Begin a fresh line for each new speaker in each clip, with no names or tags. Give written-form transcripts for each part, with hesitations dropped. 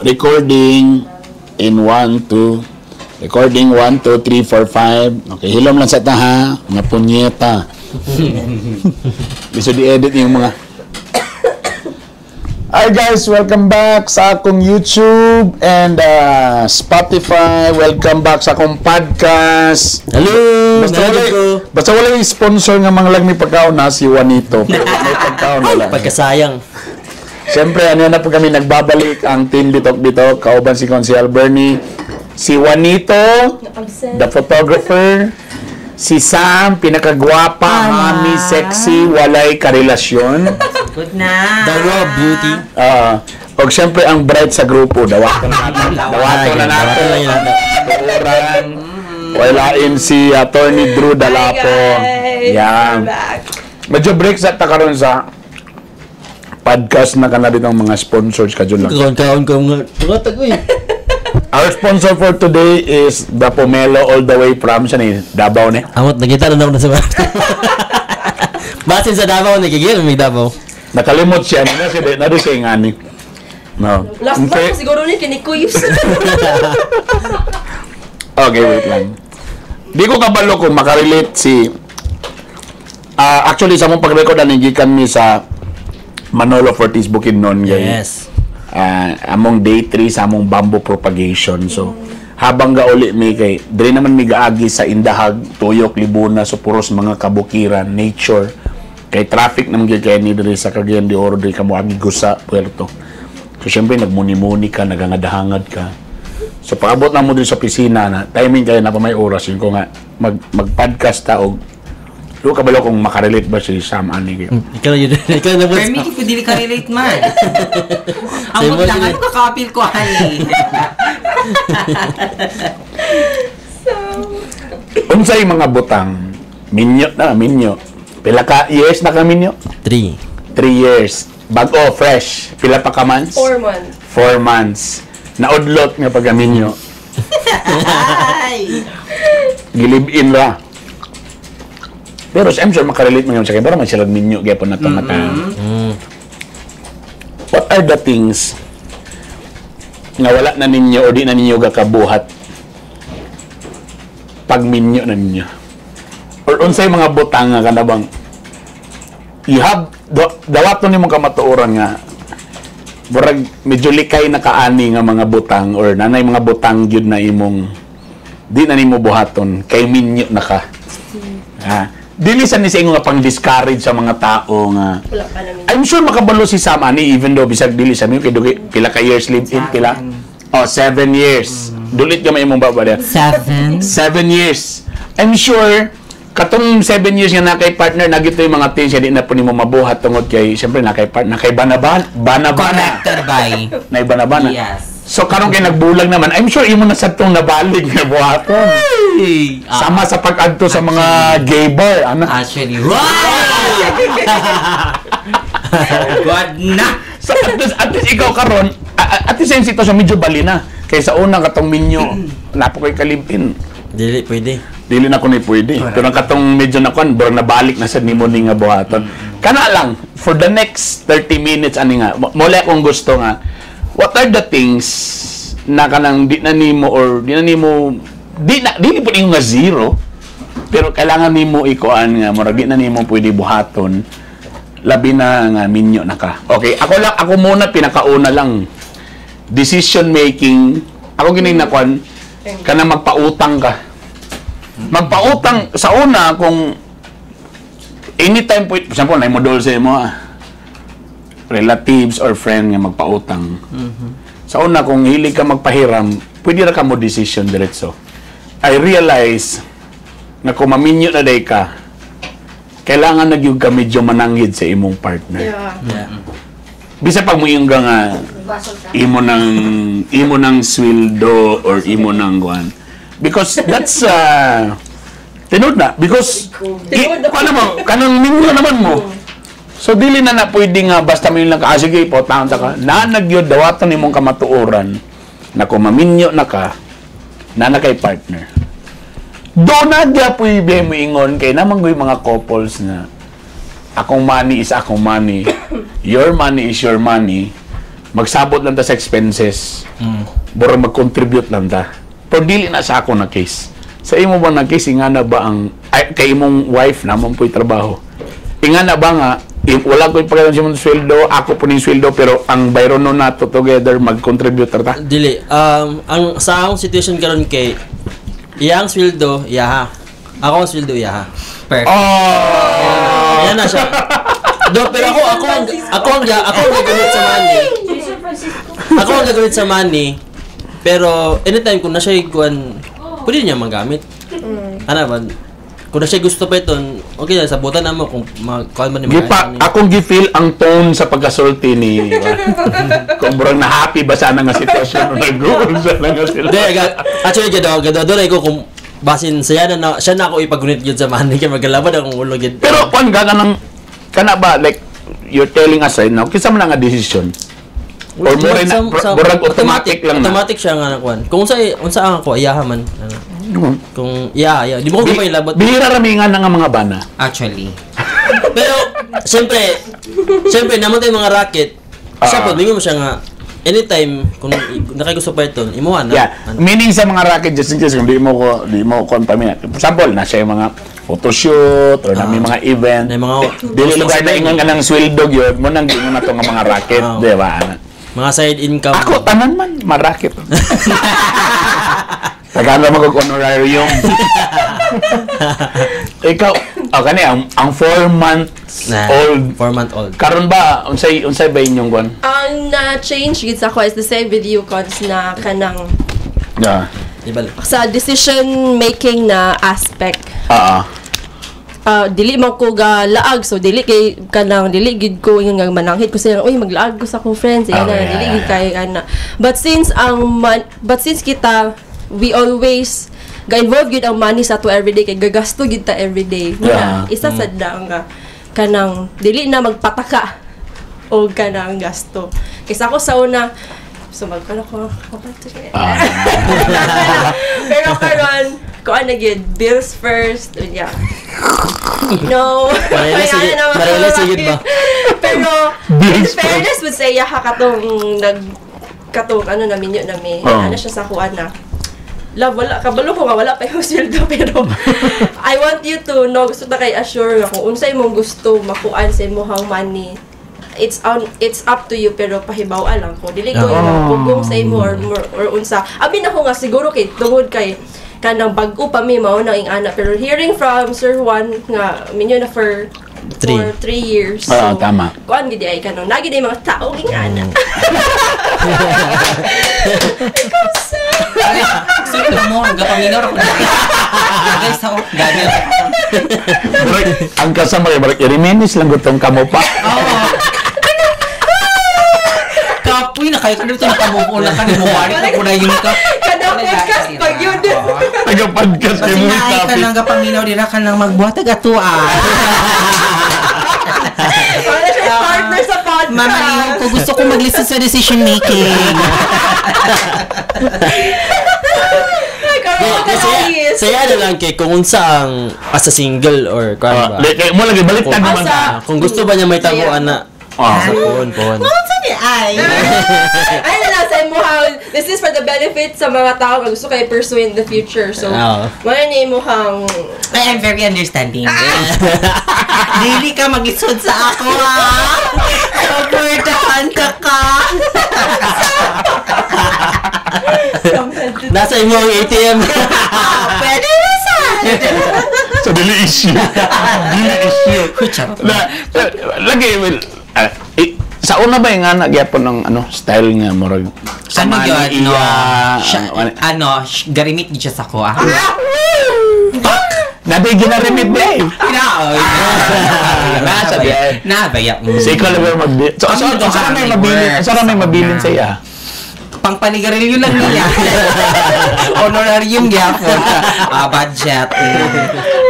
Recording in 1, 2. Recording 1, 2, 3, 4, 5. Okay, hilom lang sa ta ha. Mga punyeta. Gusto di-edit yung mga. Hi guys, welcome back sa akong YouTube and Spotify. Welcome back sa akong podcast.
Hello!
Basta wala,
Nandito ko.
Basta wala yung sponsor nga mga lang may pagkaon na si Juanito. Pero may pagkaon wala.
Pagkasayang.
Siyempre, ano na po kami nagbabalik ang Team Bitok Bitok, kauban si Consiel Bernie, si Juanito, the photographer, si Sam, pinakagwapa, mami, sexy, walay karelasyon.
Good na.
The raw beauty.
Ah, og siyempre ang bright sa grupo, dawaton na natin. Dawaton na natin.
Dawaton lang yun.
Tuuran. Walain si Attorney Drew Dalapo.
Hi guys!
Yan.
We're back.
Medyo break sa ta karon sa podcast na kanabit ng mga sponsors kadyo lang.
Kaon-kaon ko mga pangatag uy.
Our sponsor for today is the Pomelo all the way from siya ni Davao ni.
Amot, nakita na ako na sa Basin sa Davao, nagigil may Davao.
Nakalimot siya na siya na siya ngani. No.
Last
Okay.
month siguro ni kinikuyos.
Okay, wait lang. Di ko kabalo kung makarelate si actually sa mong pag-record ani gikan mi sa Manolo Fortis Bukidnon gay.
Yes.
Among day 3 sa among bamboo propagation. So, habang gauli mi kay diri naman mi gaagi sa Indahag, Tuyok, Libuna, so puros mga kabukiran, nature. Kay traffic naman gyud kay ni diri sa Cagayan de Oro diri ka moagi Gusa, Puerto. So, syempre nagmuni-muni ka, nagangadahangad ka. So, pag-abot na mo diri sa opisina na, timing kayo na pa may oras, yun ko nga, mag-podcast ta og do ka balo kung makarelate ba si Sam ani kayo.
Ikaw na yun. Ikaw na po.
Permi, kung dili ka relate man. Ang
Same
lang,
mo,
ano kakapil ko, honey?
So,
Unsay mga butang minyo na minyo. Pila ka years na ka minyo?
3.
3 years. Bago fresh. Pila pa ka months?
4 months.
4 months. Naudlot nga pagka minyo.
Ay!
Gilib-in ra. Pero I'm sure makarelate man yun sa kanya. Pero man sila minyo gyapon na to nga time. What are the things nga wala na ninyo o di na ninyo gakabuhat pag minyo na ninyo? Or unsay mga butang nga kana bang you have dawaton nimo kamatuoran nga murag medyo likay na kaani nga mga butang or nanay mga butang gyud na imong di na nimo buhaton kay minyo na ka. Ha? Dili sa ni sa ingon nga pang discourage sa mga tao nga
Wala pa namin.
I'm sure makabalo si Sam ani even though bisag dili sa mi kay dugi pila ka years live in pila? Oh, 7 years. Dulit ka may imong baba diya.
7.
7 years. I'm sure katong 7 years nga na kay partner na gito yung mga things nga di na po nimo mabuhat tungod kay siyempre na kay partner kay bana-bana bana-bana
Connected by.
na bana-bana.
Yes.
So karon kay nagbulag naman, I'm sure imo na sad tong nabalig nga buhaton.
Ay! Ah,
Sama sa pag-adto sa mga gay bar, ano?
Actually, wow! God na!
So at least ikaw karon, at least yung sitwasyon medyo bali na. Kaysa una katong minyo, napo kay kalipin.
Dili, pwede.
Dili na ko ni pwede. Pero ang katong medyo na kuan, bro, nabalik na sa nimo ni nga buhaton. Kana lang for the next 30 minutes ani nga, mula akong gusto nga what are the things na kanang di na nimo or di na nimo di na dili po nimo nga zero pero kailangan nimo ikuan nga murag di na nimo pwede buhaton labi na nga minyo na ka. Okay, ako lang, ako muna pinakauna lang decision making ako gini na kuan kana magpautang ka. Magpautang sa una kung anytime po, for example, na mo dol sa imo relatives or friend nga magpautang. Sa una kung hilig ka magpahiram, pwede ra ka mo decision diretso. I realize na kung maminyo na day ka, kailangan na gyud ka medyo mananghid sa imong partner.
Yeah.
Yeah.
Bisa pag mo yung nga imo ng sweldo or imo ng kuan. Because that's tinud na because
Tinuod na.
kuan mo kanang minyo naman mo. So dili na na pwede nga basta mo lang ka, ah, sige po taon ta ka. Na nagyod dawaton nimong kamatuoran na kung maminyo na ka na na kay partner. Do na gyapoy biya mo ingon kay naman goy mga couples na akong money is akong money, your money is your money, magsabot lang ta sa expenses. Bora mag-contribute lang ta. Pero dili na sa ako na case. Sa imo ba na case, ingana ba ang ay, kay imong wife naman po'y trabaho? Ingana ba nga wala ko ipakita sa imong sweldo, ako po ning sweldo, pero ang bayron no nato together mag-contribute ta.
Dili. Ang sa akong situation karon kay iyang sweldo, iyaha. Ako ang sweldo, iyaha.
Perfect.
Oh!
Ayan na siya. Do, pero ako ang gagamit sa money.
Jason Francisco.
Ako ang gagamit sa money. Pero anytime kung na siya kuan, pwede niya magamit. Ano ba? Kung na siya gusto pa ito, okay na, sabutan na mo kung mag kuan man ni
Gipa, akong gi-feel ang tone sa pagkasulti ni kung murag na happy ba sana nga sitwasyon no nag-goal sana nga sila.
Hindi, actually gado gado doon ko kung basin siya na, siya na ako ipagunit yun sa money kay magalaban akong ulo gid.
Pero kung ka nang kana ba, like you're telling us right now, kinsa man ang nga decision? Or mo rin murag automatic lang na.
Automatic siya nga nakuan. Kung unsa unsa ang ako iyaha man ano. Kung iya, di mo ko pa ilabot.
Bihira rami nga na nga mga bana.
Actually.
Pero siyempre, siyempre naman tayo mga racket. Siya po, mo siya nga anytime kung nakagusto pa ito, imuha na.
Yeah.
Ano.
Meaning sa mga racket, just in case kung di mo ko pamilya. For example, nasa yung mga photoshoot or nami mga event.
Na yung mga
Dili lugar na ingon ka ng sweldo gyud mo nang giingon na to nga mga racket, di ba?
Mga side income.
Ako tanan man maraket. Tagaan lang mag honorarium. Ikaw, oh, kani ang 4 months
Na,
old.
4 month old.
Karon ba unsay unsay ba inyong kwan?
Ang na-change gid sa ako is the same with you, Cons, na kanang
Ibalik.
Sa decision making na aspect. Dili man ko ga laag, so dili kay kanang dili gid ko ingon nga mananghid ko siya, "Uy, maglaag ko sa akong friends," eh, na dili gid kay ana, but since kita, we always ga involve gid ang money sa ato everyday kay gagasto gid ta everyday. Muna, isa sad na nga kanang dili na magpataka o kanang gasto kaysa ako sa una, so magkano ko pero karon kuan na gyud, bills first, yeah, no.
Ma-realize
Kaya
gyud-
na naman.
Ma-realize gyud ba?
Pero in
Bills
fairness would say yaha katong nag katong ano na minyo na mi ano siya sa kuan na, "Love, wala, kabalo ko nga wala pa yung sweldo, pero I want you to know, gusto ta kay assure nga kung unsay mong gusto makuan sa imong money, it's up to you, pero pahibaw lang ko, dili ko yung pugong sa imo or unsa." Abi na ko nga siguro kay tungod kay kanang bag-o pa mi mao nang ing-ana, pero hearing from Sir Juan nga minyo na for
Three.
for 3 years.
Oo, tama.
Kuan gid ay kanang nagi day mga tao ing-ana. Ikaw sa
Ay, so mo, gapaminaw ako na. Guys, ako, gani.
Murag, ang kasama kay murag i-reminis lang gutong kamo pa.
Oo. Kapoy na kayo, kanito nakamove on na ka, nimuwari ka ko na yun ka.
Kada podcast pag yun.
Taga-podcast kay
Kasi
mo
na ay ka
topic.
lang gapaminaw dira ka lang magbuhat ato ah.
Wala siya partner sa podcast.
Mama Lihong ko, gusto ko mag-listen sa decision making.
Ay, karon ka
Saya,
na
saya na lang kay kung unsa ang as a single or kuan ba.
Like, kay mo lagi baliktad
Kung,
naman.
Kung gusto ba niya may taguan na sa puon, puon.
Sa ni ay.
Ay na lang sa imuhang, this is for the benefit sa mga tao nga gusto kay pursue in the future. So,
Oo.
wala ni imuhang
I am very understanding. Dili ka mag-isod sa ako ah. Suportahan ka ka.
Nasa imo ang ATM.
Pwede na sa.
So dili issue. Dili issue.
Charot.
Na, lagi well, sa una ba yung nga nagyapon ng ano style nga murag sa
Ano
money
yun, no?
iya,
Siya,
ano,
ano, garimit gid siya sa ko ah.
Nabi ginarimit ba eh.
Pinaoy.
Nasa ba?
Nabaya.
So ikaw lang ba mag So, so, may mabilin, so may mabilin sa iya.
Pangpanigarilyo lang niya. Honorarium gyapon. Ah, budget.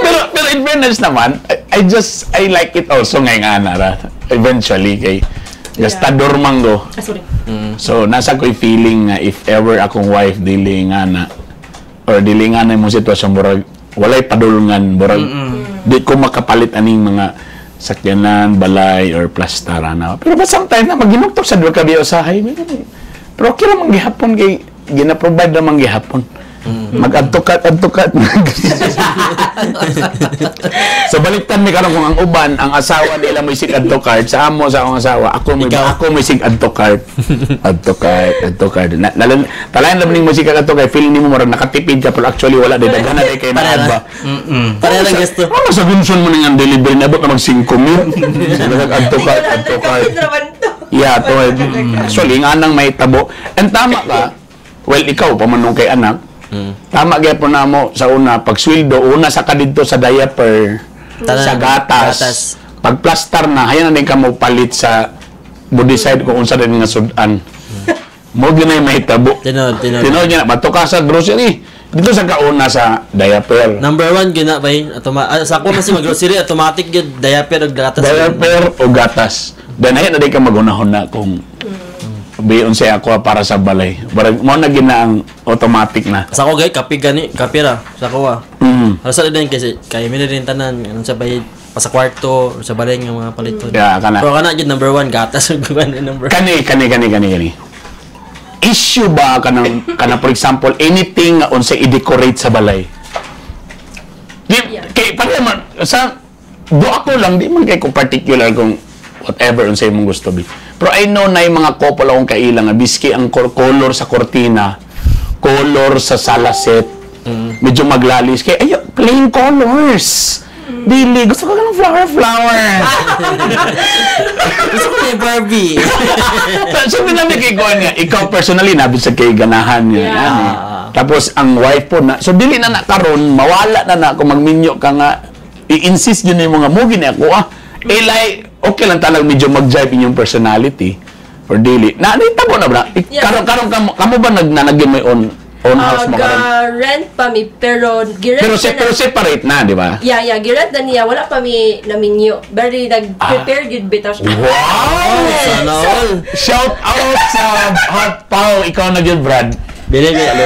Pero pero in fairness naman, I just I like it also ngay nga na ra. Eventually kay gastador man go.
Ah, sorry.
So nasa ko'y feeling nga if ever akong wife dili nga na or dili nga na imong sitwasyon murag Walay padulngan, murag di ko makapalit aning mga sakyanan, balay or plastara na. Pero ba sometimes na maginuktok sa duha ka biya usahay. Pero okay ra man gihapon kay gina-provide ra man gihapon. Mag-adto ka, adto ka. So baliktad mi karon kung ang uban, ang asawa nila mo isig add to cart, sa amo sa akong asawa, ako mo
Ikaw.
Ako mo isig add to cart. Add to cart, add to cart. Na, talayan lang ning musika add to cart, feeling nimo murag nakatipid ka pero actually wala di daghan na di kay na ba.
Pareha lang gusto.
Ano sa gunson mo ning ang delivery na abot na mag 5 mil. So, add to cart, add to cart.
Kapit naman to.
Yeah, to. Actually, nga nang may tabo. And tama ka, well, ikaw, pamanong kay anak, tama gyapon na mo sa una, pag sweldo, una sa ka didto sa diaper,
Tanan,
sa gatas,
gatas.
Pag plaster na, hayan na din ka mo palit sa mo decide kung unsa din nga sudan. Mo gyud na may tabo.
Tinod, tinod.
Tinod niya na, bato ka sa grocery. Dito sa kauna sa diaper.
Number one, gyud na ba yun? Sa ako man si mag-grocery, automatic gyud diaper ug gatas.
Diaper o gatas. Then hayan na din ka magunahon na kung bi unsay ako para sa balay. Barag mo na gina ang automatic na.
Sa ako gay kape gani, kape ra sa ako ah. Halos sa din kasi kay mi rin tanan anong sa bayad pa sa kwarto sa balay nga mga paliton.
Yeah, kana.
Pero kana gyud number one gatas ug kuan number.
Kani kani kani kani kani. Issue ba kanang kana, for example, anything nga unsay i-decorate sa balay? Di kay pareha man sa do ako lang di man kay ko particular kung whatever unsay imong gusto bi. Pero I know na yung mga couple akong kaila nga biski ang color sa kortina, color sa sala set, medyo maglalis kay ayo plain colors. Dili gusto ko ng flower flower.
Gusto ko na Barbie.
So namin kay Kuan nga, ikaw personally nabi sa kay ganahan niya.
Yeah.
Yan, eh. Tapos ang wife po na, so dili na na karon mawala na na kung magminyo ka nga i-insist yun yung mga mugi ni ako ah. Ilay, okay lang talag medyo mag-jive inyong personality or dili. Na tabo na ba?
Yeah.
Karon karon kamo, kamo ba nagnanagin may own own house mo karon?
Rent pa mi pero girent
Pero
na
pero separate na, di ba?
Yeah, girent na niya wala pa mi naminyo. Very nag-prepare gyud bitaw siya.
Wow!
Sana all.
Shout out sa Hot Pao, ikaw na gyud, Brad.
Bili bili.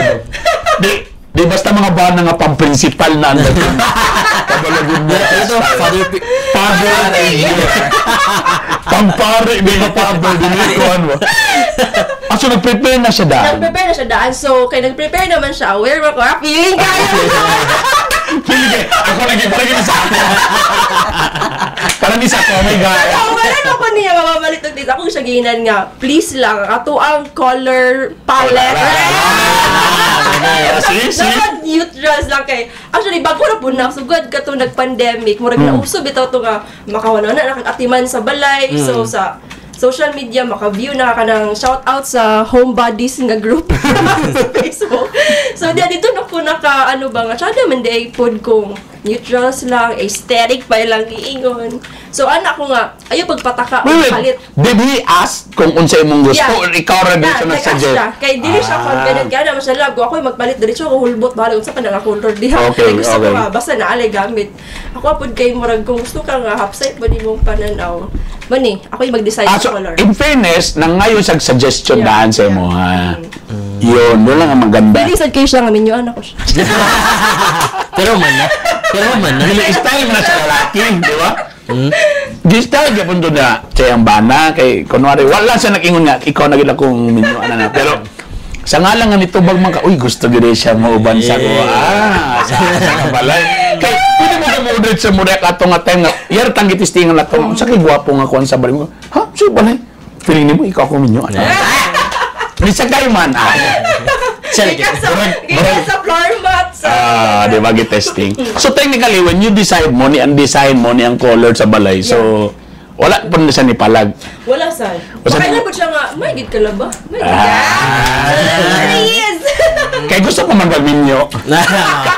Di, di basta mga bana nga pang-principal na ang dating. Kabalagod mo.
Ito, father
Father figure. Pampare, di ba father? Di ko ano. Ah, so nag-prepare na siya daan.
Nag-prepare na siya daan. So, kay nag-prepare naman siya, aware ba ko? Ah, feeling kayo.
Feeling kay, ako lagi, parang yun sa ako. Parang di sa ako, oh my God.
So, wala na ko niya mamamalit og dito. Ako siya ginan nga, please lang, ato ang color palette.
See, see?
Dapat neutrals lang kay. Actually, bago na po na, sugad ka to nag-pandemic, murag nauso bitaw to nga, makawana na, nakakatiman sa balay. So, sa social media, maka-view na ka ng shout out sa Home Buddies nga group sa Facebook. So, di dito na ko naka, ano ba nga, tsada man di ay pod kung neutrals lang, aesthetic pa ilang giingon. So, anak ko nga, ayaw pagpataka o
Wait, wait.
palit.
Did he ask kung unsa imong gusto
Yeah.
or ikaw ra dito
Na, nag-ask
nag-suggest?
siya. Kay dili siya
Ah.
confident kaya naman siya lang. Ako magpalit diretso ako hulbot bahala unsa pa na nga color diha.
Okay,
Kay gusto ko
okay.
nga basta naalay gamit. Ako apod kay murag kung gusto ka nga hapsay pa nimong pananaw. Mani, ako yung mag-decide
Ah,
sa
so,
color.
in fairness, nang ngayon sa suggestion
Yeah,
daan sa
yeah.
mo, ha? Yun, doon lang ang maganda.
Dili sad kay siya nga minyuan ako siya.
Pero man na. Pero man na.
Dili style mo na sa lalaki, di ba? Di style gyapon doon na sa iyang bana kay kunwari wala siya nag-ingon nga ikaw na gid akong minyo ana na pero sa nga lang nga nitubag man ka, uy, gusto gid siya mauban sa ko. Ah, sa kabalay. Kay pwede mo ka mo sa murek ato nga time nga yar tang gitistingan na to. Unsa kay gwapo nga kuan sa balay mo? Ha? Sa balay? Feeling nimo ikaw ako minyo ana. Bisa kayo man. Ah.
Siya lagi.
Gikan sa gikan sa floor mat sa
Ah, di ba testing. So technically when you decide mo ni ang design mo ni ang color sa balay. So wala pa na siya ni palag.
Wala sad.
Wala
Baka
sad.
na po siya nga, may gid ka la ba? May gid ka.
Ah.
Yes.
Kay gusto pa man magminyo.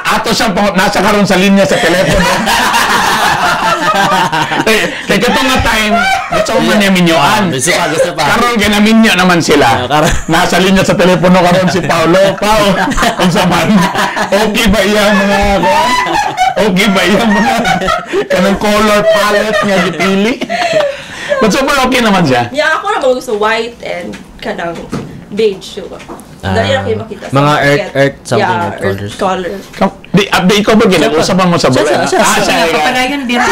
Ato siyang nasa karon sa linya sa telepono. Kay kay kato nga time, gusto man niya minyoan.
Gusto pa, gusto pa.
Karon kay naminyo naman sila.
Ah, karon.
Nasa linya sa telepono karon si Paolo. Pao, unsa man? Okay ba iyang mga kuan? Okay ba iyang mga kanang color palette nga gipili? But so far okay naman siya.
Yeah, ako naman gusto white and kanang beige. So, dali na kayo makita sa
Mga
market.
earth- earth something,
Yeah,
earth colors.
earth color.
Di update ikaw ba ginag-usapan mo sa balay?
Siya, siya,
Ah,
siya.
siya.
Siya, papadayon dira.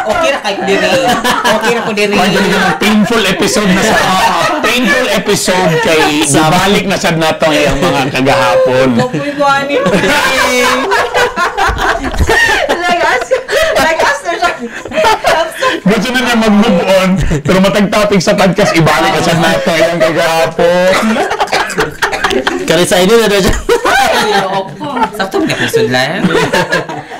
Okay ra kay diri. Okay ra ko diri.
Kwan gani nga painful episode na sa painful episode kay gibalik na sad nato ang iyang mga kagahapon.
Uy, ko ani.
Like us na siya.
Gusto na niya mag-move on, pero matag topic sa podcast, ibalik na sad nato ang iyang kagahapon.
Kari sa inyo na daw siya.
Sakto mga episode lang.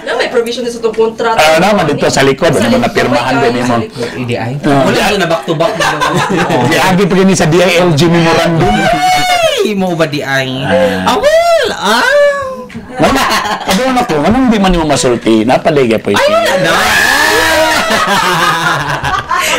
Na may provision sa itong kontrata.
Ah, naman dito sa likod, ano man napirmahan din nimo.
Hindi ay. Wala ko na back to back na.
Giagi pa gini sa DILG memorandum.
Ay, mo ba di ay? Ah, well, ah.
Wala, kado na ko, anong di man nimo masulti? Napaligay po ito.
Ay, wala na.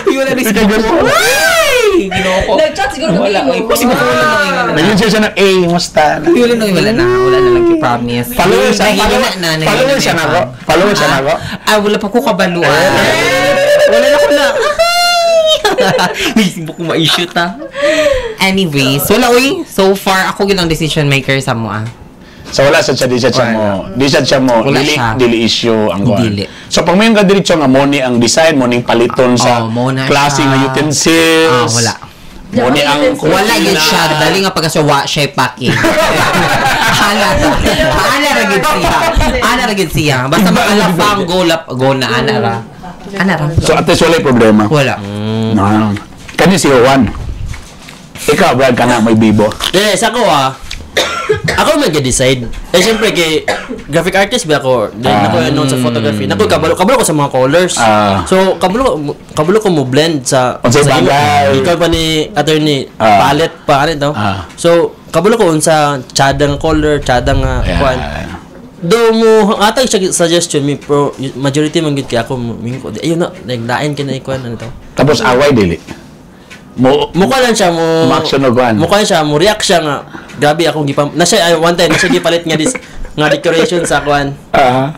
Uy, wala na siguro. Ay, Ginoo ko.
Nag-chat siguro kami
Wala,
mo.
uy, siguro wala na, wala na.
Naging siya ng A, musta na.
Uy, wala na, wala na. Wala na lang, promise.
Follower siya,
Nahihina
follower,
na, nahihina
follower siya na ko. Follower siya na ko.
Ah, wala pa ko kabaluan. Wala na ko na. Uy, simbo ko ma-issue ta. Anyways, wala uy. So far, ako yun ang decision maker sa mo ah.
So wala sad siya, di sad siya mo. Di sad siya mo,
Wala
dili,
siya.
dili issue ang kuan.
Dili.
So pag may ka diretso nga mo ni ang design, mo ning paliton sa
Oh, mo na
klase
siya.
nga utensils.
Ah, wala.
Mo ni ang
Wala yun
kusina.
siya. Dali nga pagka siya, wa siya packing. Ana, ana ra gid siya. Ana ra gid siya. Basta maalafang go lap go na ana ra. Ana ra.
So at least wala problema.
Wala.
No. Kani si Juan. Ikaw, Brad, ka na may bibo.
Eh, sa ako ah. Ako man decide. Eh syempre kay graphic artist ba ako? Then ako known sa photography. Nako kabalo kabalo ko sa mga colors. So kabalo kabalo ko mo blend sa
Unsay
sa imo.
bagay.
Ikaw pa ni attorney palette pa ano to. So kabalo ko unsa tsada nga color, tsada nga kuan. Do mo atag siya suggestion mi pero majority man gud kay ako mingo. Ayun na naglain kay na ikuan ano to.
Tapos away dili. Mo
Mukha lang siya mo
Mo-action og kuan.
Mukha lang siya mo react siya nga grabe akong gipam na siya ay, one time na siya gipalit nga dis nga decoration sa kuan.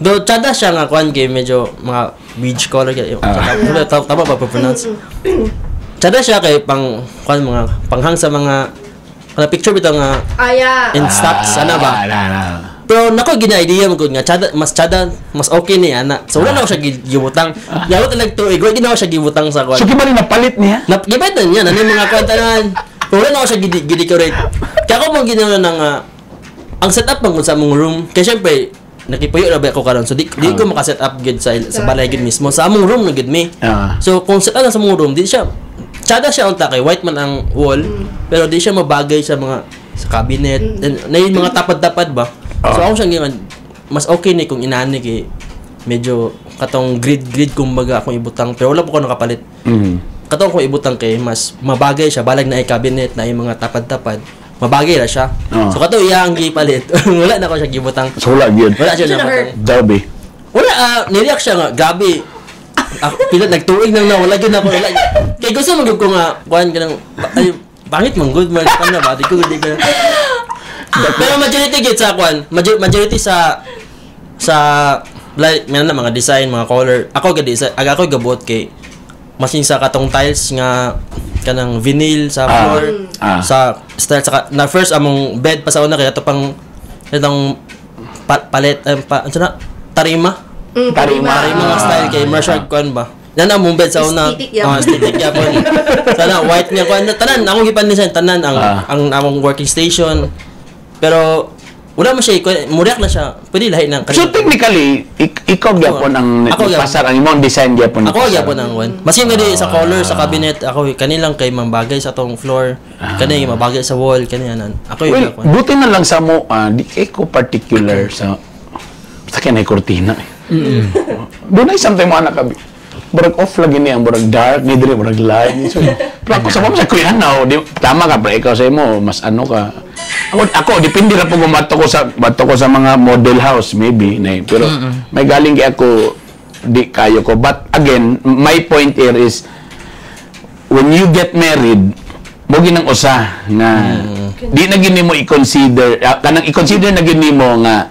Do tsada siya nga kuan kay medyo mga beige color kay tama ba pa pronounce? Tsada siya kay pang kuan mga panghang sa mga kana picture bitaw nga
Aya.
in stocks ana ba?
Ah, na, na.
Pero nako gina-idea mo gud nga tsada mas okay ni ana. So wala na ako siya gibutang. Yawat na nagtuig, wala ginawa siya gibutang sa kuan.
So kibali napalit niya?
Nap gibay na niya, ano yung mga kwenta na. Pero wala na ako siya gidecorate. Kaya ako mong ginawa ng ang setup man gud sa among room. Kaya syempre, nakipuyo na ba ako karon. So di ko maka-set up gud sa balay gud mismo. Sa among room na gud mi. So kung set up na sa among room, di siya tsada siya unta kay white man ang wall, pero di siya mabagay sa mga sa cabinet. Then, na yung mga tapad-tapad ba. So ako siyang ginawa, mas okay ni kung inani kay medyo katong grid-grid kumbaga akong ibutang pero wala po ko nakapalit. Katong kung ibutang kay mas mabagay siya balag na ay cabinet na yung mga tapad-tapad mabagay ra siya. So kato iya ang gipalit. Wala na ko siya gibutang.
So wala gyud.
Wala siya
Siya na
nabutang.
Derby.
Wala nireact siya nga grabe. Ako pilit nagtuig nang na wala gyud ako wala. Kay gusto man gyud ko nga kuan kanang ay, pangit man good man kan na ba di ko di ko. Pero majority gyud sa kuan, majority sa like meron na mga design, mga color. Ako ga design, aga ako gabuot kay masin sa katong tiles nga kanang vinyl sa floor sa style sa na first among bed pa sa una kay ato pang itong palit eh, pa, ano na tarima.
Tarima.
Tarima nga style kay Marshall kuan ba. Yan ang among bed sa una.
Aesthetic yapon.
Ah, aesthetic yapon. Sana white nga kuan tanan akong gipan design tanan ang ang among working station. Pero wala mo siya muriak na siya. Pwede lahi ng
So technically, ikaw gyapon ang
Ako gyapon.
pasar ang imong design gyapon.
Ako gyapon ang one. Maski nga di sa color sa cabinet ako kanilang kay mambagay sa tong floor, kani mabagay sa wall kani anan. Ako yung
Well,
gyapon.
buti na lang sa mo, di kay ko particular sa basta kay na kurtina. Eh. Doon ay something mo anak ka. Murag off lagi niya, murag dark, ni diri murag light. So, pero ako sa mo sa kuya now, di, tama ka pre, ikaw sa imo mas ano ka. Ako depende ra po kung bato ko sa mga model house maybe na pero may galing kay ako di kayo ko. But again, my point here is when you get married, mo ginang usa nga di na gini mo i-consider kanang i-consider na gini mo nga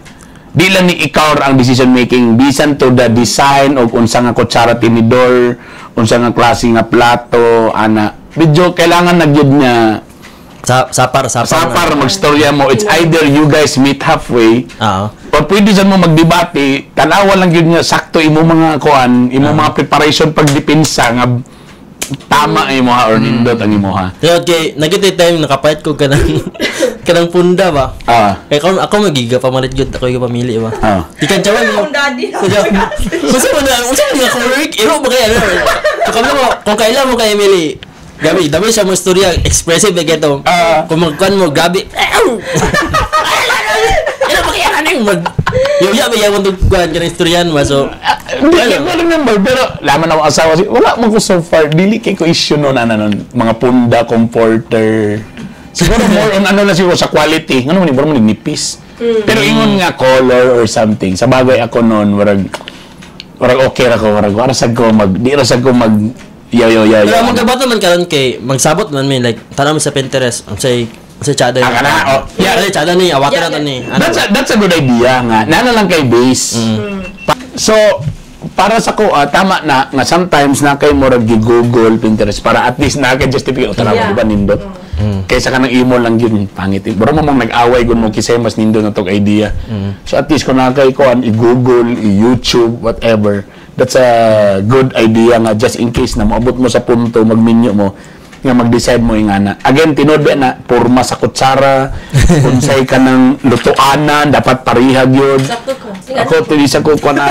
di lang ni ikaw ra ang decision making bisan to the design og unsa nga kutsara tinidor, unsa nga klase nga plato ana, medyo kailangan na gyud nga
Sa sapar sapar.
Sapar magstorya mo, it's either you guys meet halfway
Oo.
or pwede dyan mo magdebate, tanawa lang yun nga sakto imo mga kuan, imo mga preparation pagdepensa nga tama ang imo ha or nindot ang imo ha.
Pero kay nagita time nakapalit ko kanang kanang punda ba. Kay ako ako magiga pamalit gyud ako yung pamili ba. Ikan chawan mo.
Akong daddy.
Unsa man na, unsa man nga color iro ba kay ano? So kami mo kung kailan mo kay Emily. Gabi, dami siya mo istorya, expressive na geto. Kung magkuan mo, gabi. Ano ba kaya ano yung mag... Yung ya, may yawan itong kuan ka ng istoryan ba? So,
Hindi ko remember, pero laman ako asawa, wala man ko so far, dili kay ko issue noon, ano nun, mga punda, comforter. Siguro more on ano na siguro sa quality. Ngano man, ni man nipis. Pero ingon nga color or something. Sa bagay ako noon, warag, warag okay ra ko, warag, wara sad ko mag, di ra sad ko mag, yo yo yo yo.
pero ang magkabato man karon kay magsabot man may like tanaw mi sa Pinterest, ang say sa tsada.
Ah, kana, oh.
Yeah, yeah, tsada ni awatan
Yeah,
na to ni. Ano
That's a good idea nga. Nana lang kay base. So, para sa ko, tama na nga sometimes na kay murag gi-Google, Pinterest para at least na kay justify o tara
Yeah.
di ba nindot. Kaysa kanang imo lang yun pangit. Bro mo mong nag-away gun mo kisay mas nindot na tog idea. So at least kung na kay kuan i-Google, i-YouTube, whatever. That's a good idea nga just in case na moabot mo sa punto magminyo mo nga mag-decide mo ingana. Again, tinuod ba na porma sa kutsara, unsay ka ng lutuanan, dapat parihag yun.
Sakto ko. Sige.
Ako, tinisa ko ko na.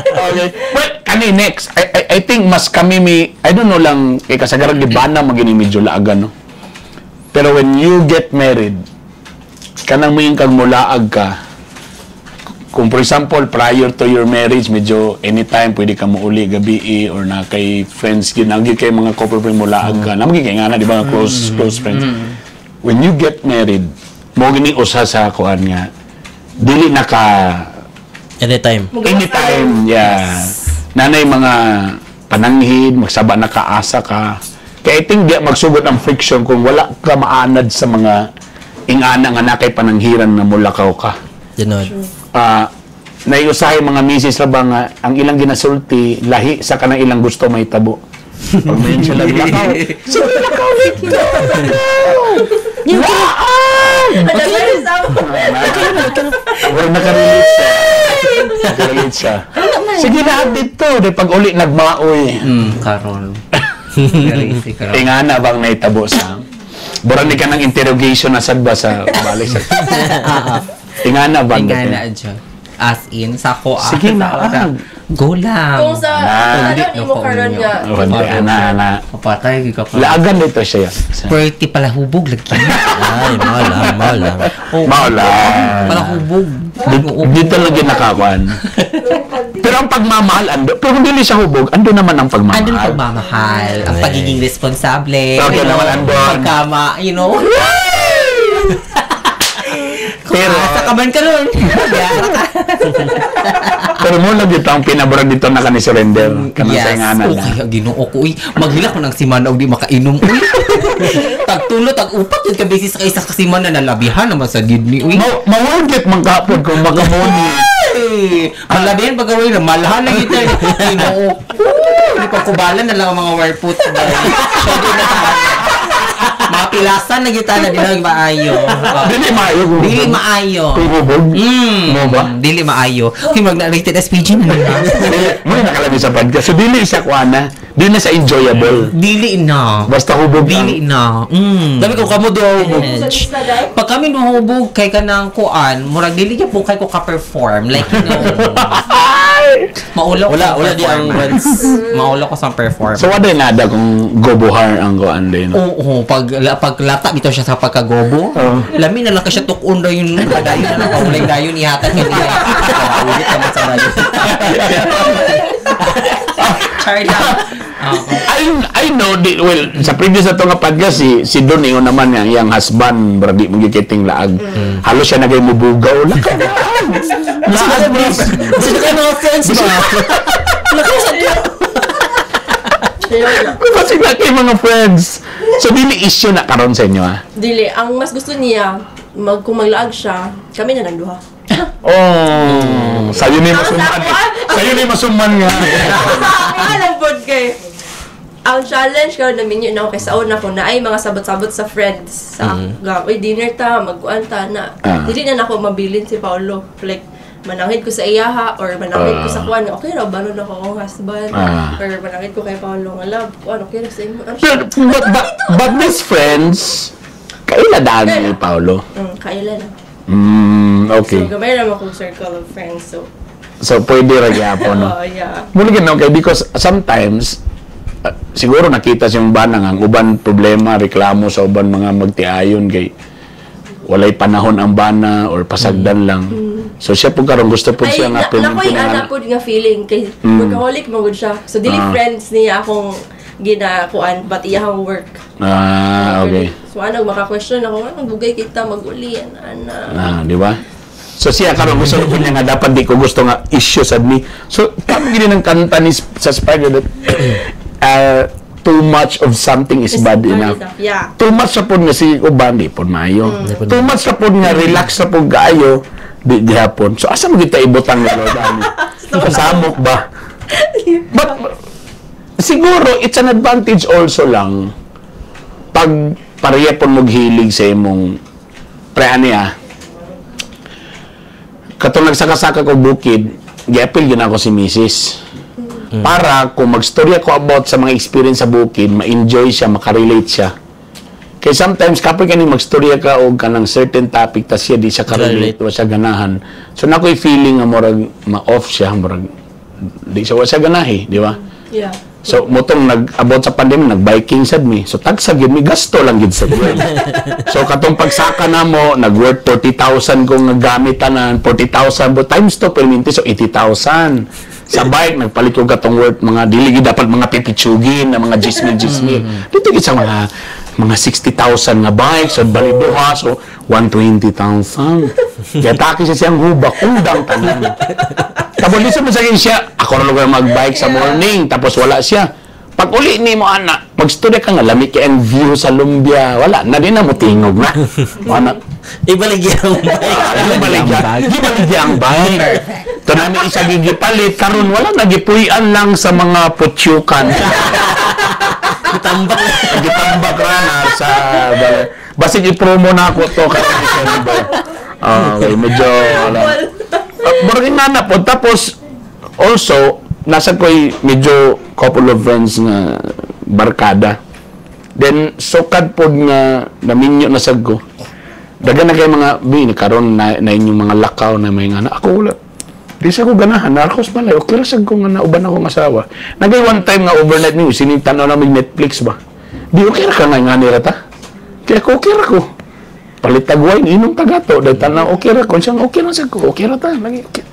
Okay. Well, kani next. I think mas kami may, I don't know lang, kay kasagaran di ba na magini medyo laagan, no? Pero when you get married, kanang mo kang mulaag ka, kung for example, prior to your marriage, medyo anytime pwede ka muuli gabi eh, or na kay friends, ginagi kay mga couple friend mulaag ka. Namagi kay nga na, di ba, close close friends. When you get married, mo gini usa sa kuan nga, dili na ka
Anytime.
anytime, yeah. Nanay mga pananghid, magsaba na kaasa ka. Kaya I think di magsugod ang friction kung wala ka maanad sa mga ingana nga na kay pananghiran na mulakaw ka.
Ganun.
Naiusahay mga misis ra ba nga ang ilang ginasulti lahi sa kanang ilang gusto may tabo. Pag mayon sila lakaw. Sige lakaw dito. Lakaw. Laag! Wala nakarelate siya. Nakarelate siya. Sige na dito. Di pag uli nagmaoy.
Karon. Crazy karon.
Ingana bang naitabo sa... Buran ni ka ng interrogation na sad ba sa balik sa... Ingana bang?
Ingana dyan. As in, sa ko ah.
Sige na, ah.
Go lang.
Kung sa
Na.
ano imo karon nga.
Ana, ana.
Patay, ka pa.
Laagan dito siya.
Pretty pala hubog lagi.
Ay, mahal lang, mahal lang.
Oh,
Maula.
Pala hubog.
Dito lang din nakakuan. Pero ang pagmamahal, ando. Pero kung dili siya hubog, ando naman ang pagmamahal.
Andun pagmamahal. Ang pagiging responsable.
Okay naman, andun.
Pagkama, you know.
Pero,
Asa ka man karon.
pero mo lang dito ang pinaburag dito na kani surrender. Kanang sa ingana
Oh,
na.
kaya Ginoo ko uy. Maghila ko ng simana og di makainom uy. Tagtulo, tag-upat yun ka beses sa isa ka simana nalabihan naman sa gidney uy.
Mawagit man kapod kung makamoni.
Ay, malabihan pa gawin na malahan na kita. Ginoo. Hindi pa kubalan na lang ang mga warput. Mga pilasan na kita na di na maayo.
Dili maayo.
Dili maayo.
Kung hubog. Mo ba?
Dili maayo. Okay, mag-rated SPG na nila.
Dili, mo na nakalagay sa podcast. So, dili siya kuana. Dili na siya enjoyable.
Dili na.
Basta hubog
Dili
ang...
na.
Dami ko kamo do.
Sa isla dai.
Pag kami nuhubog kay kanang kuan, murag dili gyud po kay ko ka-perform. Like, you know, maulo ko
Wala,
sa
wala di ang
performance. Maulo ko sa performance.
So, wala nada kung gobohar ang kuan din. No?
Oo, pag paglata bitaw siya sa pagkagobo.
Oo.
Lami na lang ka siya tukon daw yun, padayon na lang paulay dayon ihatag kay niya. Ulit naman sa dayon. Char lang. Oo.
I know, di, well, sa previous na to nga podcast, si Don, ingon naman nga, iyang husband, bradi, magikiting laag. Halos siya nagay mubugaw. Lakaw, laag! Laag, please!
Sino kayo mga friends ba?
Kasi na kay mga friends. So, dili issue na karon sa inyo, ah.
Dili, ang mas gusto niya kung maglaag siya, kami na lang duha.
Oh, sa'yo ni masuman. Sa'yo ni masuman nga.
Alam pod kay. Ang challenge karon naminyo na ako kay sa una ko na ay mga sabot-sabot sa friends sa ga, "Uy, dinner ta, magkuan ta na." Dili na nako mabilin si Paolo, like mananghid ko sa iyaha or mananghid ko sa kuan, okay ra balon ako akong husband or mananghid ko kay Paolo nga, "Love, kuan, okay ra sa imo." Ano siya?
But these friends, kaila daan ni Paolo.
Kaila na.
Okay.
So gamay ra man akong circle of friends, so
So, pwede ra gyapon, no?
Oh, yeah.
Muli gid, okay, because sometimes, siguro nakita siyang bana nga ang uban problema, reklamo sa uban mga magtiayon kay walay panahon ang bana or pasagdan lang. So siya po karon gusto po
Ay,
siya nga
na, nakoy
nga
ana po nga feeling kay workaholic man gud siya. So dili friends niya akong ginakuan but iyahang work.
Ah, okay.
So ano, maka-question ako, anong dugay kita mag-uli, ana ana.
Ah, di ba? So siya karon gusto ko niya nga dapat di ko gusto nga issue sad ni. So kamo gini ng kanta ni sa Spider that too much of something is bad enough. Too much sa pod nga si uban di pod maayo. Too much sa pod nga relax sa pod kaayo di gihapon. So asa mo kita ibutang nga Lord ani? Kasamok ba? But siguro it's an advantage also lang pag pareha pon mo hilig sa imong pre ani ah. Katong nagsaka-saka ko bukid, giapil gyud ako si Mrs. Para kung magstorya ko about sa mga experience sa bukid, ma-enjoy siya, makarelate siya. Kay sometimes kapoy kani magstorya ka og kanang certain topic tas siya di siya karelate, wa siya ganahan. So nakoy feeling nga murag ma-off siya, murag di siya wa siya ganahi, di ba?
Yeah.
So motong nag-about sa pandemic, nag-biking sad mi. So tagsa gyud mi, gasto lang gyud sa gyud. So katong pagsaka namo, nag-worth 40,000 kung nagamit tanan, 40,000 but times 2 perminti, so 80,000. Sa bike nagpalit ko katong worth mga dili gyud dapat mga pipitsugin na mga jismil jismil. Dito gyud sa mga 60,000 nga bike, so bali duha, so 120,000. Kaya taki siya siyang hubak, undang tanan. Tapos listen mo sa akin siya, ako na lugar mag-bike sa morning, tapos wala siya. Pag uli ni mo, anak, mag-study ka nga, lamig kay ang view sa Lumbia, wala, na di na mo tingog na. Wala.
Ibalik yung bike.
Ibaligya, ibaligya ang bike. Ito namin isa gigipalit, karon wala, nagipuy-an lang sa mga putyukan.
Tambak.
Gitambak ra na sa basig i-promo na ako to karon December. Ah, okay, medyo wala. Barangay na po. Tapos, also, nasa ko'y medyo couple of friends nga barkada. Then, sukad po nga naminyo na sad ko. Dagan na kay mga, bi, karon na inyong mga lakaw na may nga na, ako wala. Di sa ko ganahan, narcos malay, okay ra sad ko nga nauban akong asawa. Nagay one time nga overnight niyo, sinitanaw namin Netflix ba? Di okay ra ka nga nga nira ta? Kaya ako okay ra ko. Palitag wine, inom tagato, dahil tanaw okay ra ko. Siyang okay ra sad ko, okay ra ta, lagi okay.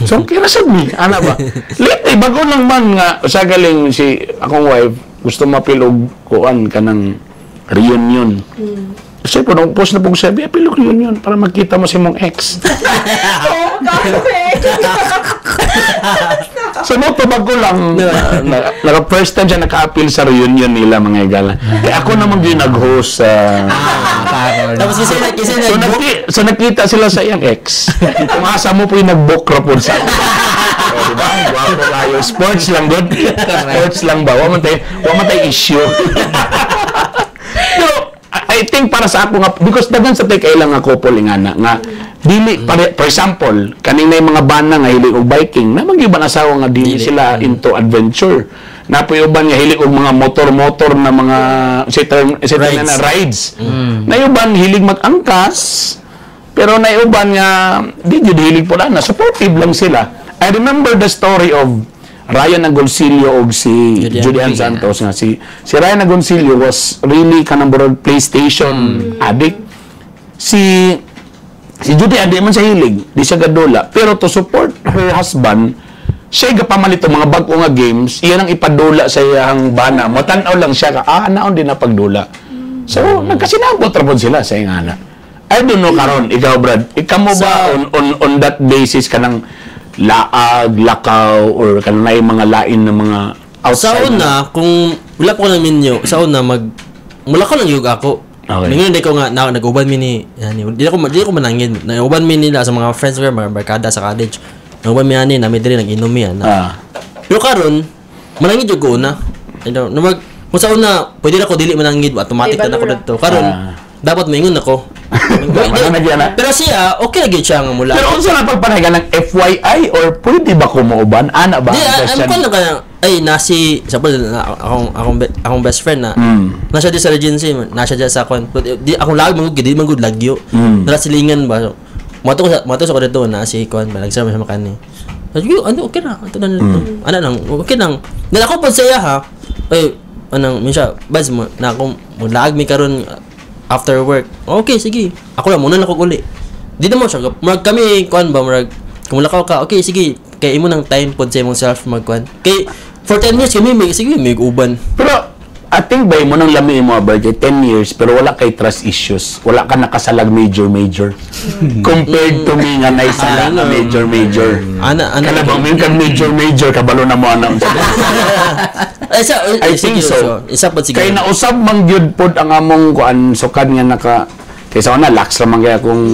So okay ra sad mi, ana ba? Lately, bago lang man nga, sa galing si akong wife, gusto mapil og kuan kanang reunion. Kasi po, nung post na po ko sabi, apil og reunion para magkita mo si mong ex.
Oh, kape.
So mo to bago lang na first time siya naka-appeal sa reunion nila mga igala. Kaya ako naman yung nag-host sa
Ah,
Tapos kasi
So, so nakita sila sa iyang ex. Kung asa mo po yung nag-book ra po sa. Oh, di ba? Gwapo kayo. Sports lang good. Sports lang ba? Wa man tay issue. Pero I think para sa ako nga because daghan sa tay kailang nga couple nga na nga dili pare, for example kaning na mga bana nga hilig og biking na magyud ba asawa nga dili
Dili.
sila into adventure na po uban nga hilig og mga motor-motor na mga si term
Rides.
na rides na uban hilig mag-angkas pero na uban nga di jud hilig po na supportive lang sila. I remember the story of Ryan Agoncillo og si
Julian.
Julian Santos nga si Ryan Agoncillo was really kanang murag PlayStation addict. Si Judy adi man sa hilig, di siya gadula. Pero to support her husband, siya gapamalit og mga bag-o nga games, iyan ang ipadula sa iyang bana. Matan-aw lang siya ka, ah, naon din na pagdula. So, nagkasinabot ra pod sila sa iyang ana. I don't know karon, ikaw Brad, ikaw mo ba on that basis kanang laag, lakaw or kanang naay mga lain na mga
Sa
outside?
una, kung wala pa ko ng minyo, sa una mula ko lang yug ako.
Okay.
Mingon di ko nga na, nag-uban mi ni yani, di ako manangin. Nag-uban mi nila sa mga friends ko, mga barkada sa college. Nag-uban mi ani, nami diri nag-inom mi ana.
Ah.
Pero karon, manangin jud ko una. You know, no mag Kung sa una, pwede na ko dili manangid, automatic na ako
Ay, balura.
didto. Karon, dapat maingon ako.
Tama na nagyan, ah.
Pero siya, okay na gyud siya nga mula.
Pero unsa na pagpanahigan ng FYI or pwede ba kumuuban? Ana ba
Di,
ang
am
question?
ko lang ka ay nasi sa na akong best friend na. Nasa di sa Regency, nasa dyan sa kwan. But, di akong lag mangud di man gud lagyo. Nara silingan ba. So, Mato sa ko dito na si kwan ba nagsama siya makani. Sabi ko, ano okay na, ato na nito. Ano lang, okay lang. Then ako po sa iya ha. Ay, anang minsa bas mo na ako mulaag mi karon after work. Okay, sige. Ako lang muna na ako uli. Di na mo siya. Murag kami kuan ba murag kung lakaw ka, okay sige. Kay imo nang time pod sa imong self magkuan. Kay for 10 years kami may sige may uban.
Pero I think ba mo nang lami mo ba kay 10 years pero wala kay trust issues. Wala ka nakasalag major major. Compared to me nga naisala nga major major.
Ana ana.
Kana bang ka major major kabalo na mo ana.
Ay, sa,
I think
sige,
so.
Isa pod sige.
Kay nausab man gyud pod ang among kuan sukad nga naka kay sa una lax ra man kay akong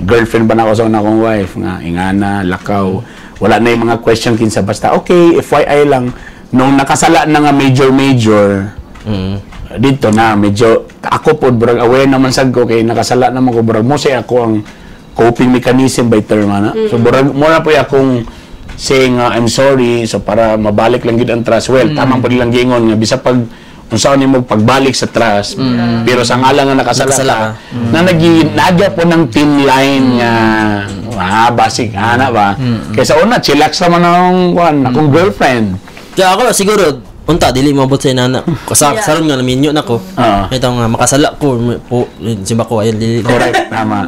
girlfriend ba na ako sa una akong wife nga ingana lakaw, wala na yung mga question kinsa, basta okay, FYI lang. Nung nakasala na nga major major dito na medyo ako pod burag aware naman sad ko kay nakasala naman ko, burag mo say ako ang coping mechanism by term ana. So burag mo na po akong saying nga I'm sorry, so para mabalik lang gid ang trust. Well, tamang pud lang giingon nga bisa pag unsaon nimo pagbalik sa trust, pero sa ngalan nga nakasala,
Nakasala
ka,
ka.
Na nagi nagya po ng thin line nga basic ana ba. Kaysa una chillax naman ang kuan akong girlfriend.
Kaya ako siguro unta dili mabot sa inana. Sa saron nga naminyo na ko. Ito nga makasala ko po simba ko ayun dili.
Correct, tama.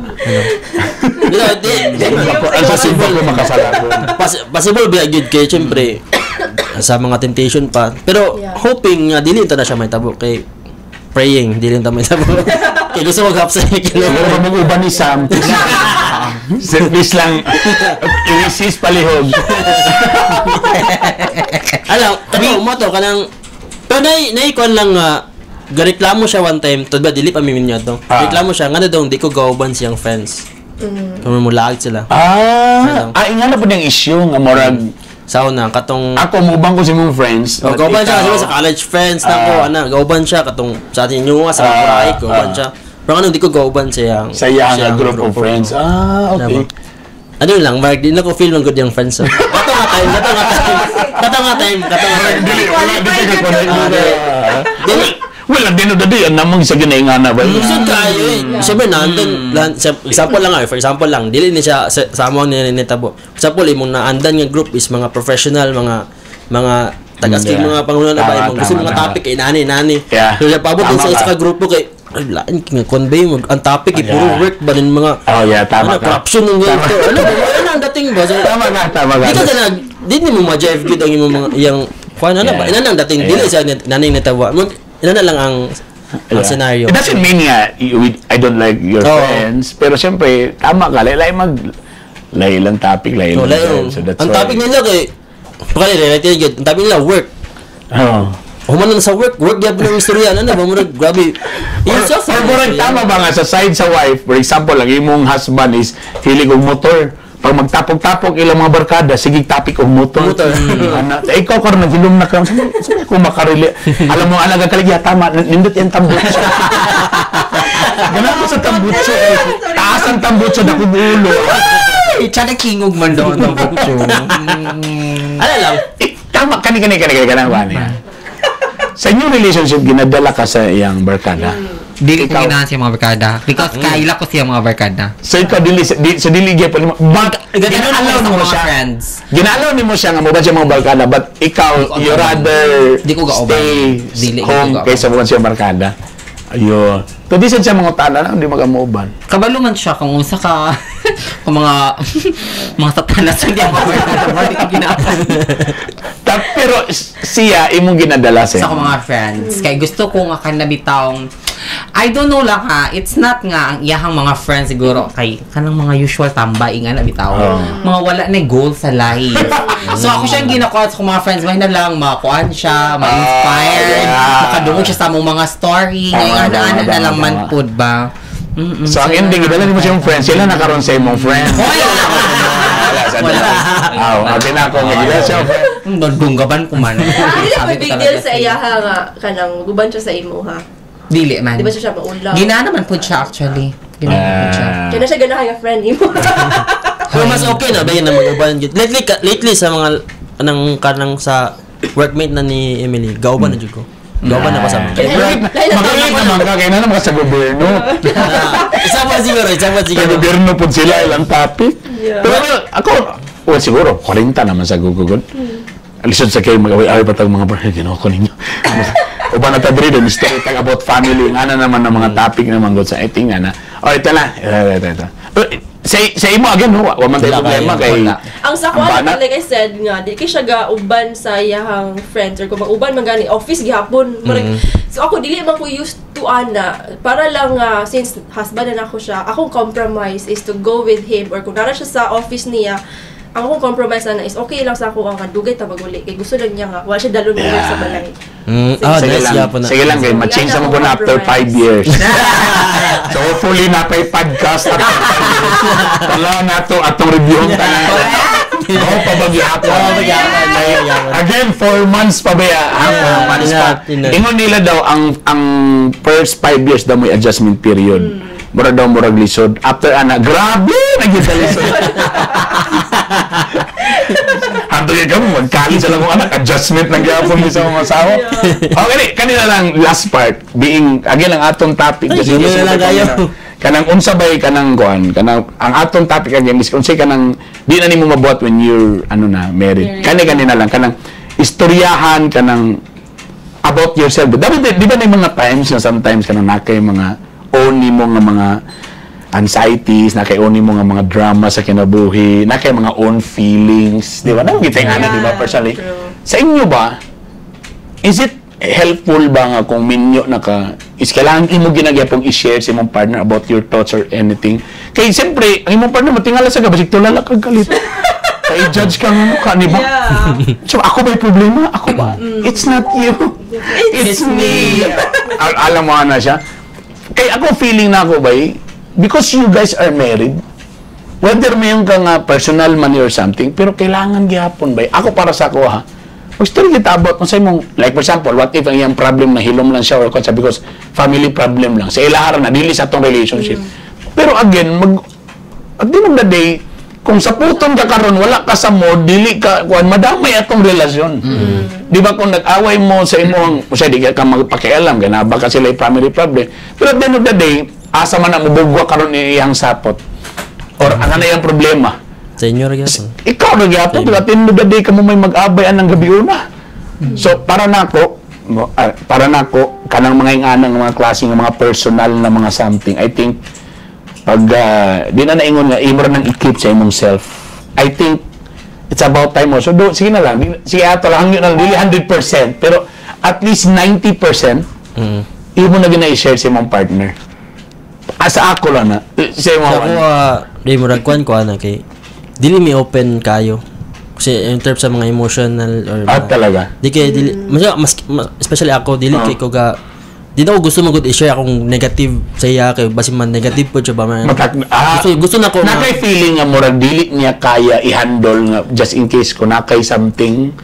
Di di di
Ang sa simba ko makasala ko.
Possible ba gyud kay syempre sa mga temptation pa. Pero hoping nga dili ta na siya mahitabo kay praying dili ta mahitabo. Kay gusto ko gapsa ni kilo.
Siguro mag-uban ni Sam. Please lang, i-resist palihog.
Alam, kato mo to kanang pero nay nay kon lang nga gareklamo siya one time, to ba dili pa miminyo to. Reklamo siya nga daw di ko gauban siyang friends. Kung mo lag sila.
Inga na po niyang issue nga murag
Sa una katong
ako mubang ko sa imong friends.
Oh,
but
gauban siya
ikaw-
kasi sa college friends na ko, ana, gauban siya katong sa atin inyo nga sa Kuray, gauban siya. Pero ano di ko gauban siyang
Sa iyang group of friends. Okay.
Ano lang, Mark, di na ko feel ng good yung friends. So. Kato nga time, kato nga time. Kato nga time, kato nga time.
Dili, wala, di siya
Qualified
ka
Dili.
Well, at the end of the day, ang namang sa ginaingana ba?
Lusod kayo eh. Siyempre, nandun, example lang ah, for example lang, dili ni siya sa amo ni nitabo. Example, imong naandan nga group is mga professional, mga tagas kay mga pangunan na ba, imong gusto mga topic kay nani nani. So, siya paabot din
Tama
sa isa
ka.
ka grupo kay ay, lain nga convey mo ang topic eh, puro work ba rin mga
Oh, yeah, tama
ano,
ka.
corruption ng ganito. Ano ba? Ano ang dating ba? So,
Tama ka, tama ka.
Di ka ganag, di ni mo ma-jive gid ang imong mga iyang kuan ano ba? Ina lang dating dili siya nanay natawa. Ina na lang ang scenario.
It doesn't mean nga I don't like your friends, pero siyempre tama ka, lay mag lay lang topic, lay
So,
lang.
layo.
So that's
Ang
why.
topic nila kay baka nila right ang topic nila work. Human na sa work, work gyapon ang istorya ano ba murag grabe.
Or,
Yung
or murag tama ba nga sa side sa wife, for example, ang imong husband is hilig og motor. Pag magtapok-tapok ilang mga barkada, sige topic og motor.
Motor.
Ana, eh, ikaw karon naghilom na ka. Saan ako makarelate? Alam mo, alaga kaligya, tama, nindot yan tambutso. Ganun ko sa tambutso. Eh. Taas ang tambutso na ulo.
Ay, tsaka kingog man daw ang tambutso.
Ano lang?
Eh, tama, kani kani kani kani kani kani. Sa inyong relationship, ginadala ka sa iyang barkada.
Dili ko
Ikaw.
ginahan siya mga barkada. Because kaila ko siya mga barkada.
So ikaw dili di, so dili gyapon nimo. But
Ganun
ginaalaw
ako sa
mo
mga
siya.
friends.
Ginaalaw nimo siya nga mo ba siya mga barkada, but ikaw
Di ko
you
agaban.
rather
Di ko gaoban.
stay
Dili, di ko
home
gaoban.
kaysa mo siya barkada. Ayun. So di sad siya mga tala na hindi magamuban.
Kabalo man siya kung unsa ka kung mga mga satanas hindi ako barkada. Di ko ginahan.
Pero siya imong ginadala siya.
Sa akong mga friends. Kay gusto ko nga kanabitawng I don't know lang ha, it's not nga ang iyahang mga friends siguro kay kanang mga usual tambay nga na bitaw. Mga wala na goal sa life. So ako siyang ginakuan sa akong mga friends, may na lang makuan siya, ma-inspired, makadungog siya sa among mga story,
Tama,
ngayon
tama,
ana na
tama,
lang man
tama.
pud ba. Mm-mm.
So ang ending, gidala nimo siyang friends, sila nakaron sa imong friends.
Wala.
Wala sa
Wala.
Aw, abi na ako nga gidala siya friend.
Dunggaban ko man.
Hindi
Sabi
na
ko
big
talaga
deal sa
sa'yo.
iya ha nga kanang guban siya sa imo ha.
Dili man.
Di ba siya maulaw?
Gina naman po siya actually. Gina naman po siya.
Ah.
Kaya na siya ganahan nga friend imo.
Pero mas okay na ba yun na mag-uban gyud. Lately sa mga anang kanang sa workmate na ni Emily, gauban na jud ko. Gauban na ko sa mga.
Makilit naman ka, kaya na naman ka sa gobyerno.
Ah, isa pa siguro, isa pa
Sa
siguro.
gobyerno po sila, ilang topic.
Yeah.
Pero well, ako, well, siguro, 40 naman sa gugugod. Alisod sa kayo, mag-away-away pa tayong mga brother, ginawa ko ninyo. Uban na ta diri, then story tag about family, nga na naman ng mga topic naman god sa eting nga na. Oh, ito na. Ito, ito, ito. Pero, sa imo again, no, wa man tayo
Wala
problema
kayo,
kay
wala.
Ang sa
Ang
kuan
banat.
like I said nga di kay siya ga uban sa iyahang friends or kung mag-uban man gani office gihapon. Murag, so ako dili man ko used to ana para lang nga since husband na nako siya, akong compromise is to go with him or kung nara siya sa office niya, ang akong compromise na is okay lang sa ako ang dugay ta maguli kay gusto lang niya nga wala siya dalon yeah. sa balay.
Ah,
Sige
nice
lang,
gyapon na.
sige lang, kay ma-change
Wala
na mo po na after
compromise.
5 years. So hopefully na pay podcast after 5 years. Wala na to atong review ang tanan. Oo, pabagyapon.
Oo, pabagyapon.
Again, 4 months pa ba ya? Ah, 4 months pa.
Yeah.
Ingon nila daw, ang first 5 years daw may adjustment period. Murag daw, murag lisod. After ana, grabe! Naging lisod. Hanto ka mo, magkali sa lang kong anak, adjustment ng gyapon ni sa mga asawa. Okay, di, kanina lang, last part, being, again, ang atong topic,
Ay,
kasi
yun na lang kayo.
Kanang unsa bay kanang kuan, kanang ang atong topic again is unsay kanang di na nimo mabuhat when you're ano na married.
Married.
Kani kanina lang kanang istoryahan kanang about yourself. Dapat di ba na yung mga times na sometimes kanang nakay mga own nimo nga mga anxieties, nakay own nimo nga mga drama sa kinabuhi, nakay mga own feelings, di ba? Nang kita nga di ba
Yeah,
personally.
true.
Sa inyo ba, is it helpful ba nga kung minyo na ka is kailangan imo ginagyapong i-share sa imong partner about your thoughts or anything? Kay siyempre, ang imong partner matingala sa ka, basig tulala kag kalit. Kay judge ka nga mukha, di ba?
Yeah.
So ako ba yung problema? Ako ba? It's not you. It's me. Alam mo na siya. Kay ako feeling na ako ba eh, because you guys are married, whether may yung ka nga personal money or something, pero kailangan gihapon ba eh? Ako para sa ako ha. Mag-story kita about kung sa imong, like for example, what if ang iyang problem na hilom lang siya or kung sa because family problem lang. Sa ilahara na, dili sa atong relationship. Pero again, at the end of the day, kung sa puton ka karon wala ka sa mood, dili ka kuan, madamay atong relasyon. Di ba kung nag-away mo sa imong, o di ka magpakialam, ganaba ka sila yung family problem. Pero at the end of the day, asa man ang mubugwa karon ni iyang sapot or ang ano iyang problema.
Sa inyo ra gyapon.
Ikaw na gyapon, di ba? At the end of the day, kamo may mag-abay anang gabi una. So, para nako, para nako, kanang mga inganang mga klase ng mga personal na mga something, I think, pag di na naingon nga, imo ra nang i-keep sa imong self. I think, it's about time also. Do, sige na lang, sige ato lang, hangyo na lang, dili 100%, pero at least 90%, imo na gina-share sa imong partner. Ah, sa ako lang na. Eh, sa imong
Sa ako, di mo kuan ko ana kay dili mi open kayo. Kasi in terms sa mga emotional or
Ah, talaga?
Di kay dili mas, especially ako dili kay ko ga di na ako gusto magud i-share akong negative sa iya kay basin man negative po siya ba man.
Matak, ah,
Gusto gusto na ko nga-
Nakay feeling nga murag dili niya kaya i-handle nga just in case ko nakay something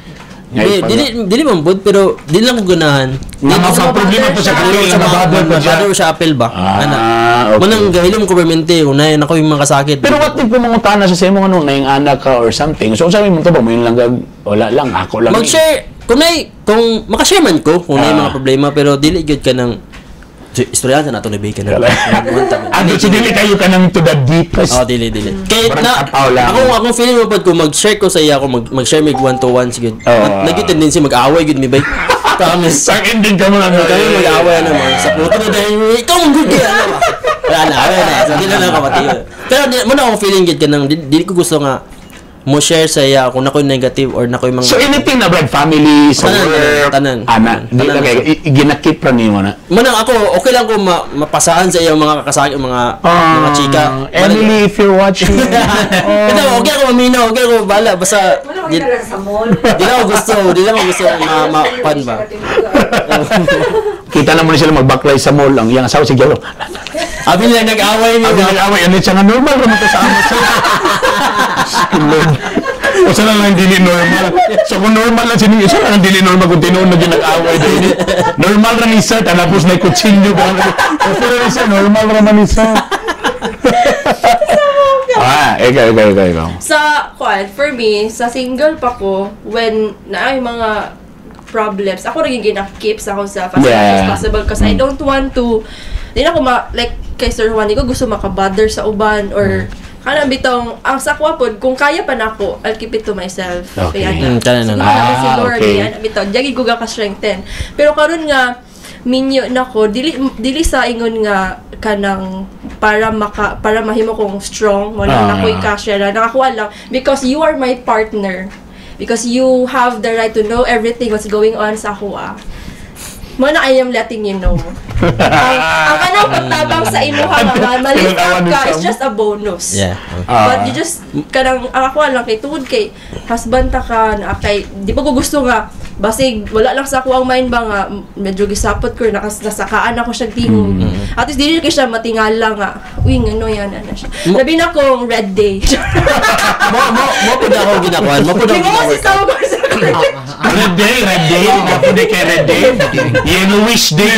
nga
Di, dili dili man bud pero dili lang ko ganahan.
Nga
Di-
problema po sa kanila
Sa
nga mababol po siya.
Mababol siya apel ba?
Ah,
Ana.
okay.
Manang gahilom ko permente kung na ako yung mga kasakit.
Pero what if kung mangutana siya sa imo ano na yung anak ka or something? So unsa mo to ba mo yun lang wala lang ako lang.
Mag-share kung nay kung makashare man ko kung nay mga problema pero dili gyud ka ng istoryahan sa nato ni Bacon.
Ah, so dili kayo ka ng to the deepest.
Oh, dili dili. Kay
Parang
na
kapaw lang.
ako akong feeling mo pod kung mag-share ko sa iya ako mag-share mig one to one sigud.
Oo.
Nagi tendency mag-away gyud mi bay. Promise.
Sa ending ka mo lang.
Kami mag-away na mo. Sa puto na dahil ikaw mong good kaya ano ba? Wala na, wala na. So, di na lang ako pati. Pero di, mo na akong feeling gid ka nang di ko gusto nga mo share sa iya kung nakoy negative or nakoy mga
So anything na brad family, sa
Tanan,
work,
tanan.
ana, di
Tanan.
na kayo ginakip ra nimo na.
Manang ako, okay lang ko mapasaan sa iyong mga kakasakit, mga chika.
Ah, Emily, if you're watching.
Oh. Ito, okay ako maminaw, okay ako bala, basta
Wala
di,
ko sa mall.
di lang ako gusto, di lang ako gusto ma, pan ba.
Kita naman sila magbaklay sa mall ang iyang asawa si Gelo.
Abi nila nag-away
Abi
niya.
nag-away ano siya nga normal ra man to sa amo sa. Lord. Usa lang ang dili normal. So kung normal lang sining isa lang ang dili normal kung tinuod na gyud nag-away din. Normal ra ni sir, tapos na kutsilyo ba. Usa ra ni sir, normal ra man ni sir. Ah, ikaw, ikaw, ikaw, ikaw.
Sa, kuan, for me, sa single pa ko, when naay mga problems, ako naging gina-keep sa ako sa as much as possible because I don't want to, di na ako ma, like, kay Sir Juan, di ko gusto makabother sa uban or kanang bitong, ang sa kuha pod, kung kaya pa nako, I'll keep it to myself.
Okay.
Kaya
Kaya na
sige
lang.
na ako si
Ah,
Lord,
okay.
yan, bitaw, jagi ko ka strengthen. Pero karon nga, minyo nako, dili dili sa ingon nga kanang para mahimo kong strong wala na ko'y kasya na nakakuha lang because you are my partner, because you have the right to know everything what's going on sa akoa mo na. I am letting you know ang kanang pagtabang sa imuha nga ma-lift up ka is just a bonus. But you just kanang ang ako lang kay tungod kay husband ta ka na kay di pa ko gusto nga basig wala lang sa ako ang mind ba nga medyo gisapot ko nasakaan ako siya tingog. At least dili kay siya matingala nga uy ngano yan ana siya. Labi na kong red day.
Mo pud ako ginakuan. Mo pud ako
Di mo si
ginawork.
Sam ko sa
Red day, red day. Napo di kay red day. Yellowish day.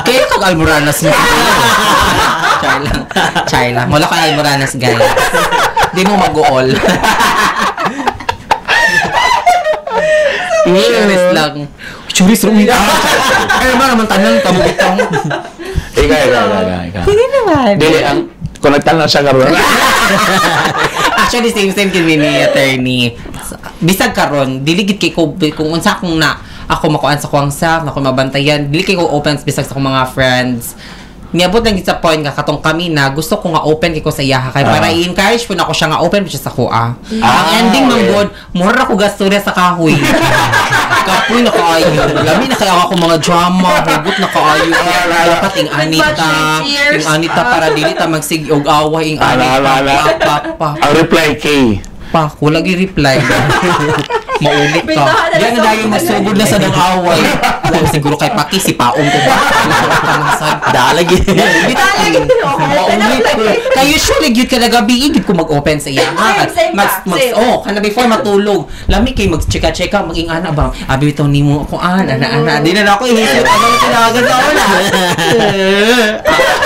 Kaya kag almoranas mo. Char lang. Char lang. Wala kang almoranas, guys. Di mo mag-all. Churis lang. Churis rin. Ay, ba naman tanan tamo itong.
Ikaw, ikaw, ikaw, ikaw, ikaw.
Hindi naman.
Dili, ang konektan lang siya karon.
Actually, same same kini ni attorney. Bisag karon, dili gid kay ko kung unsa akong na ako makuan sa kuang self, na ako mabantayan, dili kay ko open bisag sa akong mga friends. Niabot lang gid sa point nga katong kami na gusto ko nga open kay ko sa iyaha kay para i-encourage po na ako siya nga open po siya sa kuha. Ang ending man good, mura ko gastorya sa kahoy. Kapoy na kaayo. Lami na kaya ako mga drama, hugot na kaayo. Dapat ing anita,
Cheers.
ing anita para dili ta magsig og away ing
Ala,
anita.
ala, ala.
Pa, pa, pa.
Ang reply K.
Pa, wala gi reply. Maulit ka.
Bintahan na
Yan
lang
na
sa-
dahil masugod na sa dang away. Wala siguro kay Paki si Paong ko ba?
Dalagi.
Maulit.
Dalagi.
Maulit ko. Kaya usually gyud kada gabi gyud ko mag-open sa iya.
Same, same
Mag,
ka,
mag,
same.
oh, kana before matulog. Lami kay mag-chika-chika mag-ingana ba? Abi bitaw nimo ako ana ana ana. Di na na ako ihisip ano tinawagan sa una.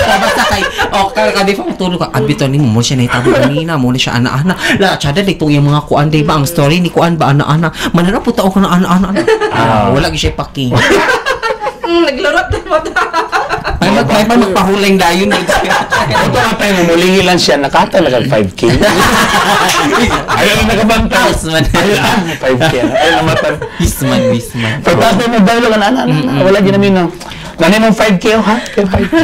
Ah, basta kay oh kada before matulog ka abi bitaw nimo mo siya nahitabo kanina mo ni siya ana ana. La tsada dito yung mga kuan di ba ang story ni kuan ba ana ana. Manana po tao ka na ana ana. Ana.
Ah.
Wala gyud siya paki.
Naglurot na mata.
Ay magpahuleng dayon.
Ito nga tayo, mulingi lang siya, nakatalaga 5K. Ayaw na nakabantay.
House man.
Ayaw na, 5K. Ayaw na matan.
Wisman, wisman.
Pagtatay mo dialogue, ana, ana, ana, wala ginamin na. Nani mong 5K, oh, ha? Kay 5K.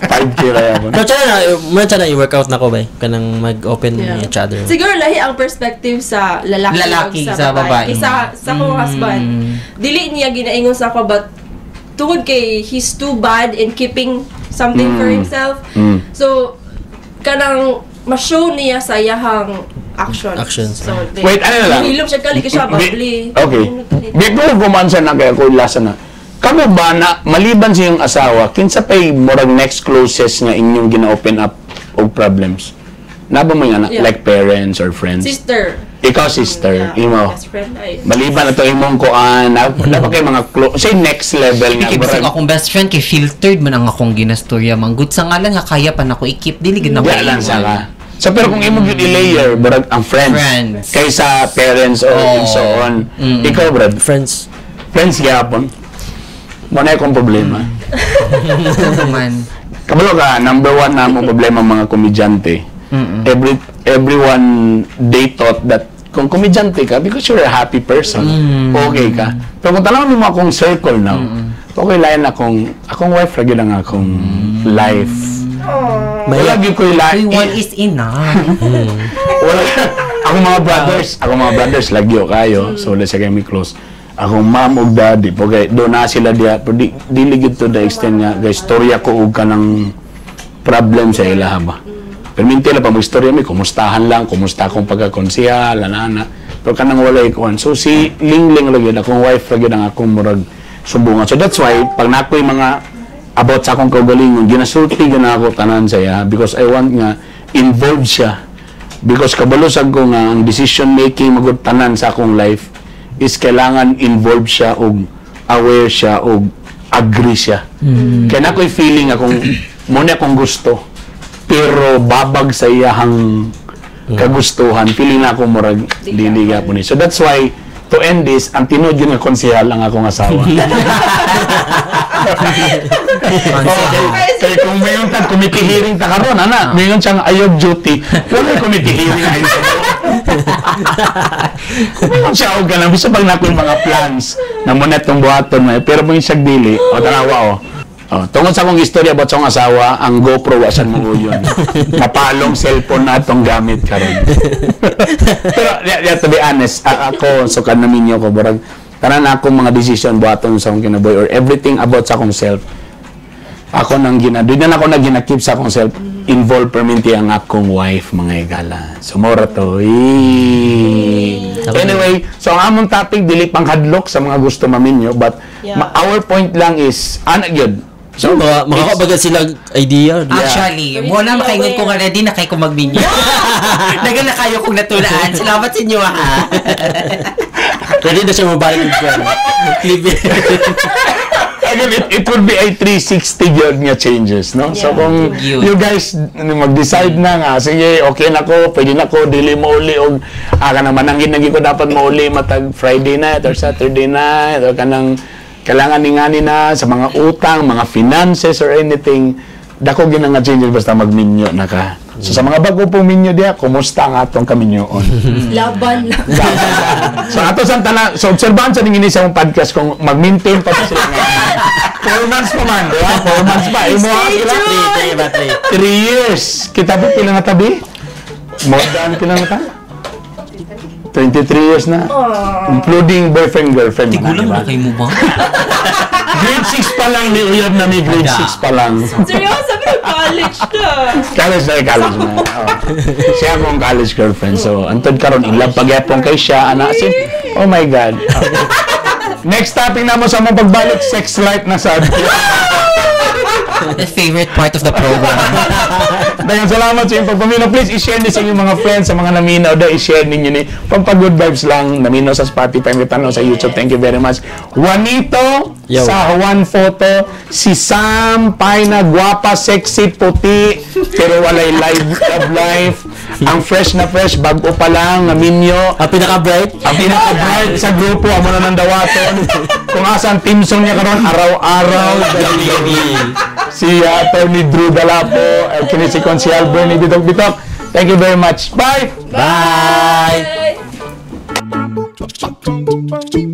5K kaya mo.
No, tsaka na, mo tsaka na i-workout na ko ba? Kanang mag-open each other.
Siguro lahi ang perspective sa lalaki,
Lalaki
ug
sa babae.
Kaysa sa akong husband. Dili niya ginaingon sa ako but tungod kay he's too bad in keeping something for himself. So kanang ma-show niya sa iyahang actions.
Actions.
So,
Wait, ano na lang?
Hilom siya kali siya bubbly.
Okay. Before gumansa na kaya ko lasa na. Kamo ba na maliban sa iyong asawa, kinsa pay murag next closest nga inyong gina-open up og problems? Naba mo nga na, like parents or friends?
Sister.
Ikaw sister,
Yeah,
imo.
Best friend ay.
Maliban na to imong kuan, na, na ba kay mga close, say next level nga
Kay bisag
murag
akong best friend kay filtered man ang akong ginastorya man. Good sa ngalan nga kaya pa nako i-keep dili gid na ko
Di lang sa
iwan.
ka. So pero kung imo gyud i-layer murag ang friends,
Friends.
kaysa parents or
Oo.
and so on. Ikaw brad,
Friends.
Friends gyapon. Mo na akong problema.
Ano man.
Kabalo ka, number one na mong problema mga komedyante. Everyone, they thought that kung komedyante ka, because you're a happy person, okay ka. Pero kung tanawin mo akong circle now, okay lang akong, akong wife lagi lang akong life. Wala gyud ko'y life.
Uy, one is enough.
Wala. Akong mga brothers lagyo kayo. So let's say kami close. Akong mom ug daddy, okay, do na sila diya, pero di, dili gyud to the extent nga, guys, storya ko og kanang problem sa ilaha ba. Pero minti lang pa mag-istorya mi, kumustahan lang, kumusta akong pagkakonsehal, ana. Pero kanang walay kuan. So si Lingling lagi, akong wife lagi ang akong murag sumbungan. So that's why, pag nakoy mga about sa akong kaugalingon, ginasulti gina ako tanan sa iya because I want nga involved siya. Because kabalo sad ko nga ang decision making magud tanan sa akong life is kailangan involved siya og aware siya og agree siya. Kaya na ako'y feeling akong mo na akong gusto pero babag sa iyahang kagustuhan, feeling na ako murag dili po ni. So that's why, to end this, ang tinuod yun nga konsehal ang akong asawa. Okay. Kaya kung mayon tag committee hearing ta karon ana, mayon siyang ayaw duty. Wala committee hearing ayon sa. Kung mayon siya og ganang bisa pag nako yung mga plans na mo na itong buhaton may pero mo yung siyag dili o tanawa o. Oh, tungod sa akong istorya about sa akong asawa, ang GoPro wa sad mo uyon. Mapalong cellphone na atong gamit karon. Pero yeah, to be honest, ako so kan naminyo ko burag tanan akong mga decision buhaton sa akong kinabuhi or everything about sa akong self, ako nang gina di na ako na gina-keep sa akong self, involved perminti ang akong wife, mga igala. So mora to. Eh. Anyway, so ang among topic dili pang hadlok sa mga gusto maminyo, but our point lang is ana gyud.
So, mga makakabaga sila idea.
Actually, mo na makaingon ko nga ready na kay ko magminyo. Dagan na kayo kong natulaan. Salamat sa inyo ha.
Ready na siya mabalik og kwan. Live.
Again, it would be a 360 gyud nga changes, no? So kung
Yun.
you guys mag-decide na nga, sige, okay na ko, pwede na ko, dili mo uli, og kanang manangin nagi ko dapat mauli matag Friday night or Saturday night, or kanang kailangan ni ngani na sa mga utang, mga finances or anything, dako gyud nga changes basta magminyo na ka. So sa mga bago pong minyo diya, kumusta ang atong kaminyoon?
Laban lang.
So ato sa tanan, so obserbahan sa ningini sa akong podcast kung mag-maintain pa sa sila nga. 4 months pa man, di ba? 4 months pa. Imo
Stay
pila?
tuned.
Three, three ba, three.
3 years. Kita ba pila nga tabi? More than pila nga ta? 23 years na. Including boyfriend, girlfriend. Na,
Tigulang
di ba?
na kayo mo ba?
Grade 6 pa lang ni Uyab na mi, grade 6 pa lang.
Seryoso, pero college na.
College na, college na. Oh. Siya akong college girlfriend. So, antod karon in love pagyapon kay siya. Ana, as in, oh my God. Oh. Next topic na mo sa mong pagbalik, sex life na sad.
The favorite part of the program.
Daghang salamat sa inyong pagpaminaw. Please, i-share ni sa inyong mga friends, sa mga naminaw, da, i-share ninyo ni pampa-good vibes lang. Naminaw sa Spotify, may tanaw sa YouTube. Thank you very much. Juanito
Yo.
sa Juan Photo, si Sam Paina, guwapa, sexy, puti, pero walay live love life. Ang fresh na fresh, bago pa lang, naminyo.
Ang pinaka-bright.
Ang pinaka-bright sa grupo, amo na ng dawaton. Kung asa ang team song niya karon, araw-araw, gabi-gabi. Si Attorney Drew Dalapo, kini si Consial Bernie Bitok Bitok. Thank you very much. Bye!
Bye!
Bye.